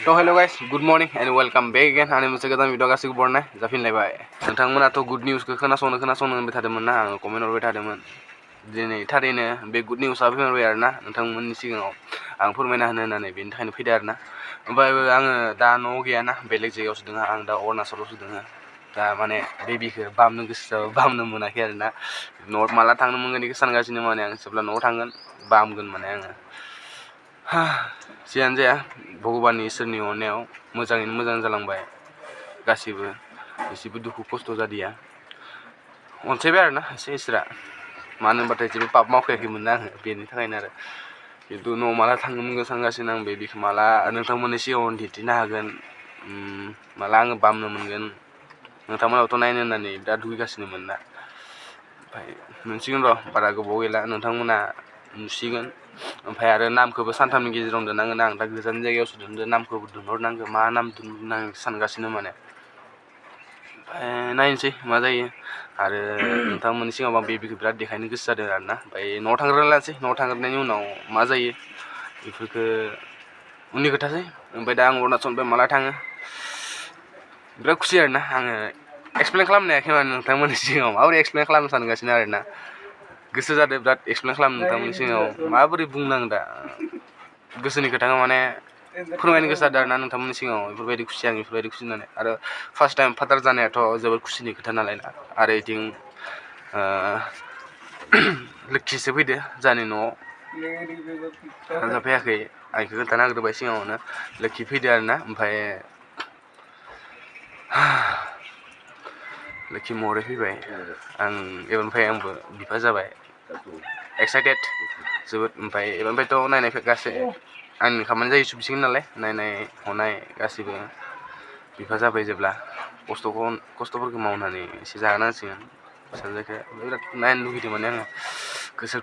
तो hello guys good morning and welcome back again आंनि मोनसे गोदान भिडिअ गासिबो बरनाय जाफिनलायबाय नोंथांमोनाथ' गुड निउसखौ खोनासंनो होनबाय थादोंमोन ना आं कमेन्ट हरबाय थादोंमोन दिनै थारैनो बे गुड निउसआ फैमारबाय आरोना नोंथांमोननि सिगाङाव आं फोरमायना होनो होननानै बेनि थाखायनो फैदो आरोना ओमफ्राय आङो दा न'आव गैयाना बेलेग जायगायावसो दङ आं दा अरुणाचलावसो दङ दा माने बेबिखौ बामनो गोसो जाबाय बामनो मोनाखै आरोना न'आव माला थांनो मोनगोन बेखौ सानगासिनो माने आं जेब्ला न'आव थांगोन बामगोन माने आङो जियानो जाया भगबाननि इसोरनि अननायाव मोजाङैनो मोजां जालांबाय गासिबो एसेबो दुखु खस्थ' जादिया अनसायबाय आरोना एसे इसोरा मानो होनबाथाय जेबो पाप मावखायाखैमोन ना आङो बेनि थाखायनो आरो खिन्थु न'आव माला थांनो मोनगोन सानगासिनो आं बेबिखौ माला नोंथांमोननि सिगाङाव दिन्थिनो हागोन माला आङो बामनो मोनगोन नोंथांमोनाबोथ' नायनो होननानै दा लुगैगासिनोमोन ना ओमफ्राय मोनसिगोन र' बारा गोबाव गैला नोंथांमोना नुसिगोन ओमफ्राय आरो नामखौबो सानथामनि गेजेरावनो दोननांगोन आं दा गोजान जायगायावसो दोनदों नामखौबो दोनहरनांगौ मा नाम दोननो आं सानगासिनो माने ओमफ्राय नायनोसै मा जायो आरो नोंथांमोननि सिगाङाव आं बेबिखौ बिराद देखायनो गोसो जादों आरोना ओमफ्राय न'आव थांग्रोना लानोसै न'आव थांग्रोनायनि उनाव मा जायो बेफोरखौ उननि खोथासै ओमफ्राय दा आं अरुणाचलनिफ्राय माला थाङो बिराद खुसि आरोना आङो एक्सप्लेन खालामनो हायाखै माने नोंथांमोननि सिगाङाव माबोरै एक्सप्लेन खालामनो सानगासिनो आरोना गोसो जादों बिराद एक्सप्लेन खालामनो नोंथांमोननि सिगाङाव माबोरै बुंनांगौ दा गोसोनि खोथाखौ माने फोरमायनो गोसो जादों आरोना नोंथांमोननि सिगाङाव बेफोरबायदि खुसि आं बेफोरबायदि खुसि होननानै आरो फार्स्ट टाइम फादार जानायाथ' जोबोद खुसिनि खोथा नालाय ना आरो बिथिं लोक्षिसो फैदो जोंहानि न'आव हानजा फैयाखै आं बेखौ खोन्थाना होग्रोबाय सिगाङावनो लोक्षि फैदो आरोना ओमफ्राय लोक्षि महरै फैबाय आं एबारनिफ्राय आंबो बिफा जाबाय एक्साइटेड जोबोद ओमफ्राय एबारनिफ्रायथ' नायनाय गासै आंनि खामानि जायो सुबिसिगोन नालाय नायनाय हनाय गासिबो बिफा जाबाय जेब्ला खस्थ'फोरखौ मावनानै एसे जाहोनांसिगोन फिसाजोखौ बिराद नायनो लुगैदों माने आङो गोसो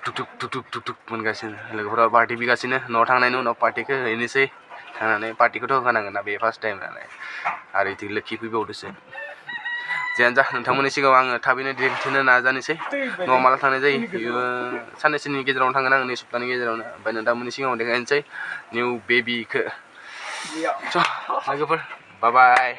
थुक मोनगासिनो लोगोफोरा पार्टि बिगासिनो न'आव थांनायनि उनाव पार्टिखौ हैनोसै थांनानै पार्टिखौथ' होखानांगोन ना बे फार्स्ट टाइम नालाय आरो बिथिं लोक्षि फैबावदोसो जियानो जा नोंथांमोननि सिगाङाव आङो थाबैनो दिन्थिनो नाजानोसै न'आव माला थांनाय जायो बेयो साननैसोनि गेजेरावनो थांगोन आं नै सप्तानि गेजेरावनो ओमफ्राय नोंथांमोननि सिगाङाव देखायनोसै निउ बेबिखौ स' लोगोफोर बाय बाय